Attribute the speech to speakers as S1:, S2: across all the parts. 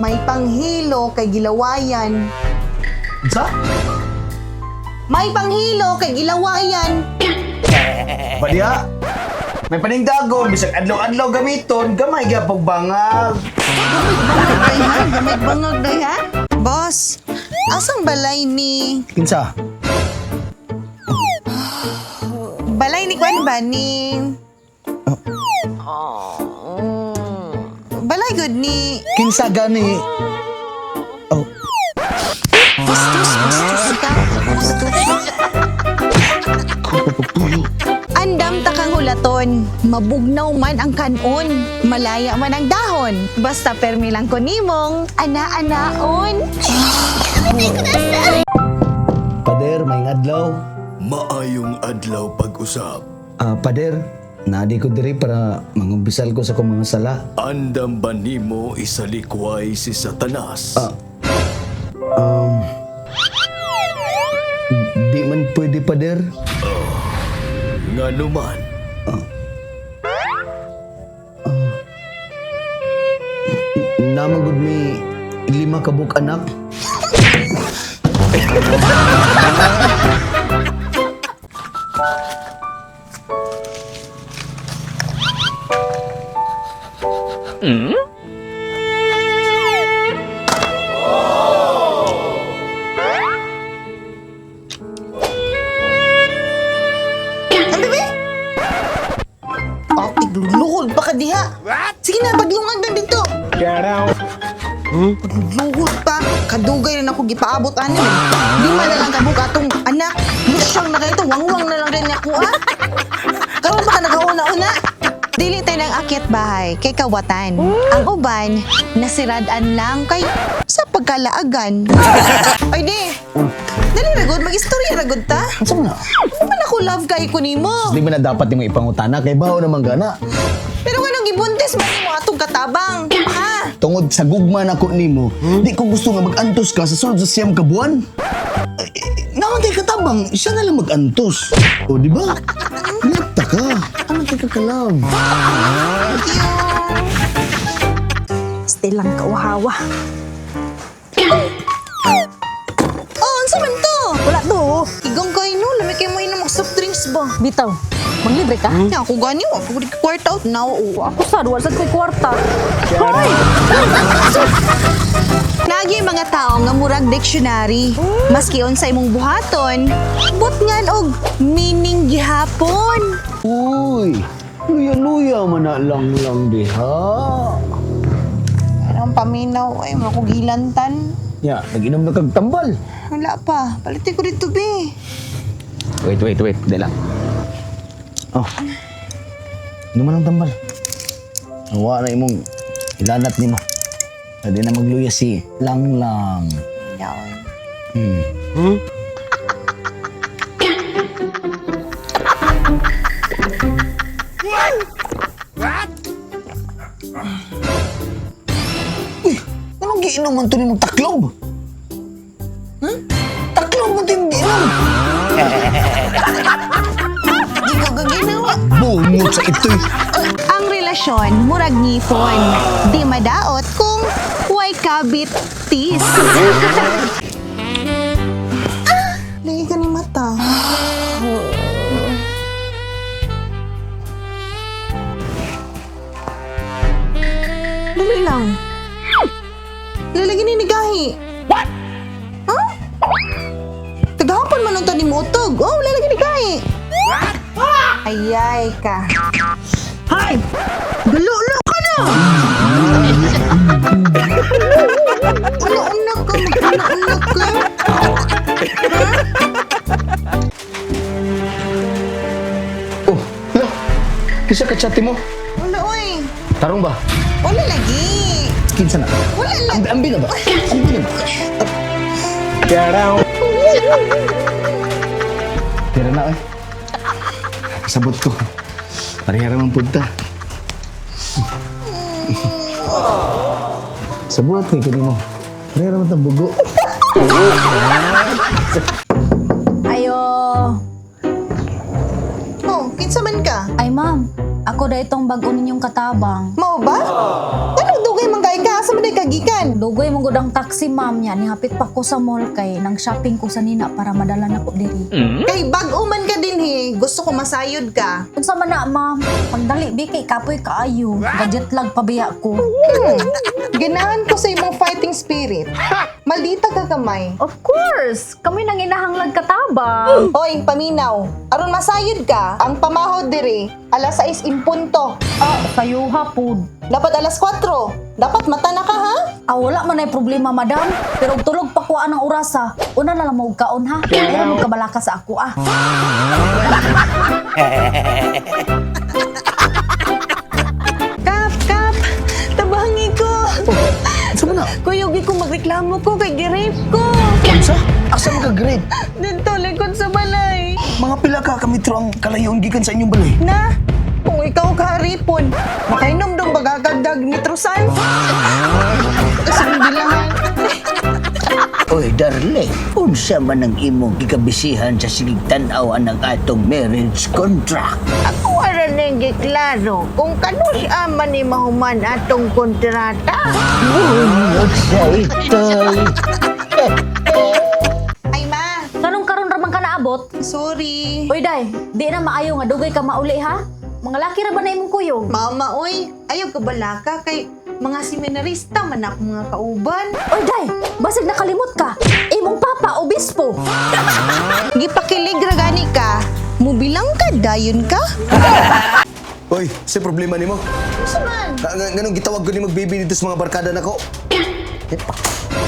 S1: May panghilo kay gilawayan.
S2: Unsa?
S1: May panghilo kay gilawayan.
S2: Badiha. May paningdago, bisag adlaw-adlaw gamiton, gamay gyapon bangag.
S1: Gamay bangag day ha? Gamay bangag day ha? Boss, asang balay ni...
S2: Kinsa?
S1: Balay ni Kwan ba ni... Balay gud ni...
S2: Kinsa gani? Oh,
S1: Bastos, bastos ka. Bastos. Andam ta kang hulaton, mabugnaw man ang kanon, malaya man ang dahon, basta permi lang ko nimong ana-anaon.
S2: Pader, may adlaw.
S3: Maayong adlaw pag-usap.
S2: Ah, pader, naadi ko diri para mangumpisal ko sa akong mga sala.
S3: Andam ba nimo isalikway si Satanas?
S2: Di man pwede, pader.
S3: Nganuman,
S2: Namagod mi lima ka buok anak.
S1: Ang bebe! Oh, tigluluhod pa ka diha. Sige na, paglungag na dito. Pagluluhod pa. Kadugay na ako gipaabot ani. Lima na lang kabuk atong anak. Musyang na kayo to, wangwang na lang rin ako ah. Karon pa ka nakauna-una. Dili tayo ng akyat bahay kay kawatan. Ang uban, nasirad-an lang kay sa pagkalaagan. Ay di, dali ra gud, mag-istorya ra gud ta.
S2: Unsa man na?
S1: Ano man ako love kay ko nimo?
S2: Di ba na dapat nimo ipangutana kay bawo naman gana?
S1: Pero nganong gibuntis man nimo atong katabang? Ha?
S2: Tungod sa gugma nako nimo, di ko gusto nga mag-antos ka sa sulod sa 9 ka buwan. Naman kay katabang, siya na lang mag-antos. O, di ba? Lata ka. Ano kay kakalab?
S1: Thank you.
S4: Still lang kauhawa.
S1: Oh, unsa man to?
S4: Wala to.
S1: Igong kay no, lami kay mo inom og soft drinks ba?
S4: Bitaw. Manglibre ka?
S1: Nya ako gani wa ko kwarta out now. Oh.
S4: Ako sad, wala sad ko'y kwarta. Hoy!
S1: Lagi mga tao nga murag dictionary. Maski unsa imong buhaton, butngan og meaning gihapon.
S2: Uy, luya-luya man na lang lang diha.
S1: Anong paminaw ay mo ko gilantan.
S2: Ya, nag-inom na kag tambal.
S1: Wala pa. Palitin ko dito be.
S2: Wait, wait, wait. Dali lang. Oh. Inuman ang tambal. Nawa na imong ilanat nimo. Pwede na magluya si Lang Lang.
S1: Yaon.
S2: Uy, anong giinom man to nimong taklob? Hmm? Taklob man to yung giinom.
S1: Di ko gaginawa.
S2: Bungot sa ito'y.
S1: Ang relasyon, murag ngipon. Di madaot kung way kabit tis. Lagi ka ni mata. Dali lang. Lalagyan ni Gahi. What? Huh? Tagahapon man ang ni Motog. Oh, lalagyan ni Gahi. What? Ayay ka. Hay! Galulo ka na! Una-una ka, mag-una-una ka.
S2: Oh, la. Kisa ka chat mo.
S1: Wala, oy.
S2: Tarong ba?
S1: Wala lagi.
S2: Kinsa na?
S1: Wala lagi.
S2: Ambi, ambi na ba? Ambi na ba? Tira na eh. Sabot ko. Pareha raman punta. Sabot kay kanimo. Pareha raman tang bugo.
S4: Ayo.
S1: Oh, kinsa man ka?
S4: Ay ma'am, Ako da itong bag-o ninyong katabang.
S1: Mao ba? Anong dugay man kay ka? Asa man day kagikan?
S4: Dugay mong gud ang taxi, ma'am, niya. Nihapit pa ko sa mall kay nang shopping ko sa nina para madala na ko diri.
S1: Kay bag-o man ka din he. Gusto ko masayod ka.
S4: Unsa man na, ma'am? Pagdali bi kay kapoy kaayo. Gadget lag pabiya ko.
S1: Ganahan ko sa imong fighting spirit. Maldita ka kamay.
S4: Of course! Kami nang inahanglag katabang.
S1: Hoy, paminaw. Aron masayod ka, ang pamahod diri alas 6 impunto.
S4: Ah, sayuha pod.
S1: Dapat alas 4. Dapat mata na ka ha?
S4: Ah, wala man ay problema, madam. Pero og tulog pa ko anang orasa. Una na lang mo og kaon ha. Ayaw mo kabalaka sa ako ah.
S1: Kap, kap. Tabangi ko.
S2: Unsa man na?
S1: Kuyog ko magreklamo ko kay gi-rape ko.
S2: Unsa? Asa man ka grade?
S1: Dito likod sa balay.
S2: Mga pila ka kamitro ang kalayon gikan sa inyong balay.
S1: Na, kung ikaw kaharipon, makainom dong bagagagdag nitrosan. Kasi bilangan.
S5: Oy, darling, unsa man ang imong gikabisihan sa sigig tan-aw ang atong marriage contract?
S6: Ako ara nang giklaro kung kanus ama ni mahuman atong kontrata.
S5: Uy, excited!
S1: Ay ma,
S4: Kanong karon ra man ka naabot?
S1: sorry.
S4: Uy, day, di na maayo nga dugay ka mauli ha. Mga laki ra ba na imong kuyog?
S1: Mama, oy, ayaw ka balaka kay mga seminarista man ako mga kauban.
S4: Uy, day, basig nakalimot ka. Imong papa obispo.
S1: Gipakilig ra gani ka. Mubilang ka, dayon ka.
S2: Oy, sa problema nimo?
S1: Unsa man?
S2: Nganong gitawag ko ni mag-baby dito sa mga barkada nako? Eh,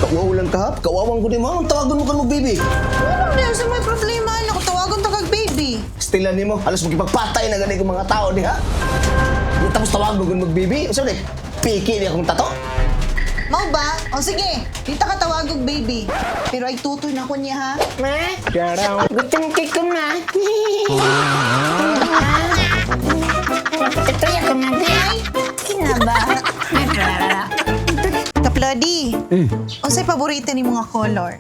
S2: kawaw lang ka ha? Kawawang ko nimo. Ang tawagon mo kan mag-baby.
S1: Ano na sa may problema? Ano tawagon ta kag baby?
S2: Stila nimo, halos magipagpatay na gani kong mga tao diha. Di tapos tawagon ko mag-baby. Unsa man eh? Piki ni akong tato.
S1: Mao ba? O sige, di ta ka tawagog baby. Pero ay tutoy na ko niya ha.
S6: Ma, gutom kay ko ma. Ito ya ko na di. Kina ba?
S1: Kaplodi. Unsay paborito ni mga color?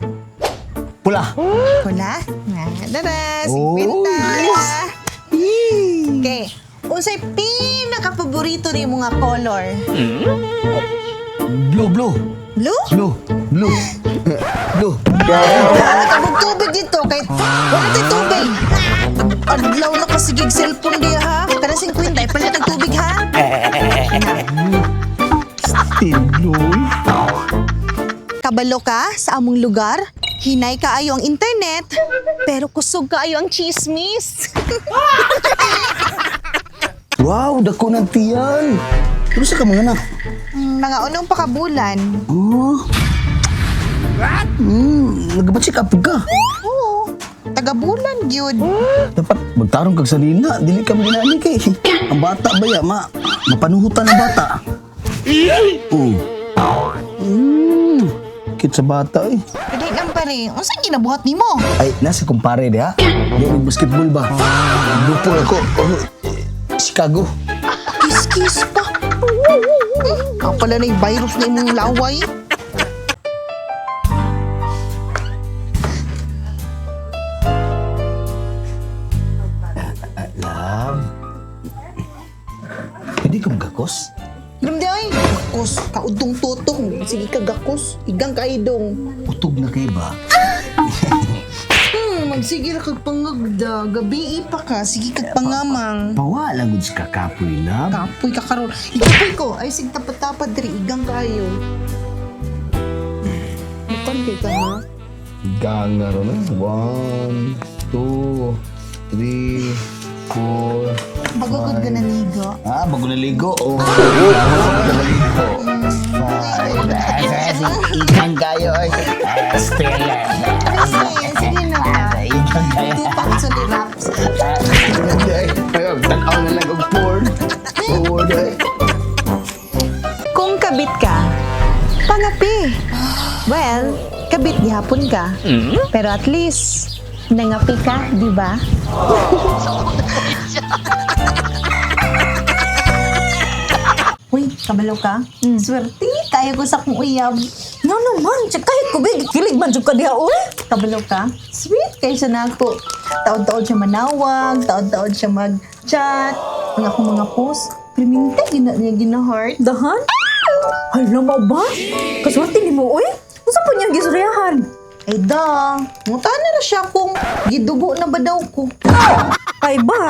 S2: Pula.
S1: Pula? Na, dara,
S2: Oh,
S1: 50. Okay. Unsay pinaka-paborito ni mga color?
S2: Blue, blue.
S1: Blue?
S2: Blue, blue. Blue.
S1: Wala ka mong tubig dito kay wala tay tubig. Adlaw na kasigig cellphone diya ha. Kada 50 ay palit ang tubig ha.
S2: Still blue.
S1: Kabalo ka sa among lugar, hinay kaayo ang internet, pero kusog kaayo ang chismis.
S2: Wow, dako ng tiyan. Pero sa ka mga anak?
S1: Mga unong pakabulan.
S2: Oh. Nagpa-check up ka.
S1: Oo, tagabulan gyud.
S2: Dapat magtarong kag salina, dili ka maginani kay. Ang bata ba ya, ma mapanuhutan ang bata. Oh. Cute sa bata eh.
S1: Dili lang pare, unsa ginabuhat nimo?
S2: Ay, nasa kumpare diha. Di mag basketball ba? Grupo ako. Oh, eh, Chicago.
S1: Kiss-kiss pa. Ang pala na yung virus na imong laway.
S2: Love. Pwede ka magkakos?
S1: Alam di ay, gakos, kaudong tutong. Sige ka gakos, igang kaidong.
S2: Utog na kay ba?
S1: Magsige ra kag pangagda, gabi pa ka, sige kag pangamang.
S2: Pawa lang gud sa kakapoy, love.
S1: Kapoy ka karon. Ikapoy ko, ay sig tapat-tapat diri igang kayo. Mukan kay ka ha?
S2: Ganga ron eh. 1, 2, 3, 4.
S1: Bago gud ka nanigo.
S2: Ah, bago naligo. Oh. Bago naligo. Five.
S5: Ikan kayo, oy. Stella.
S1: Sige, sige na ka.
S5: Ikan kayo.
S1: Two packs on the wraps.
S2: Ay, ay, tanaw na lang og porn. Porn, ay.
S1: Kung kabit ka, pangapi. Well, kabit gihapon ka. Pero at least, nangapi ka, di ba? Uy, kabalo ka? Swerte, kaya ko sa kong uyab.
S4: No naman, check kahit ko big kilig man jud ka diha oy.
S1: Kabalo ka? Sweet kayo siya na ako. Taon-taon siya manawag, taon-taon siya mag-chat. Ang akong mga post. Priminte, gina, niya gina-heart.
S4: Dahan? Hala mo ba? Kaswerte ni mo, oy. Unsa po niyang gisuryahan?
S1: Ay da, muta na ra siya kung gidugo na ba daw ko.
S4: Ay ba?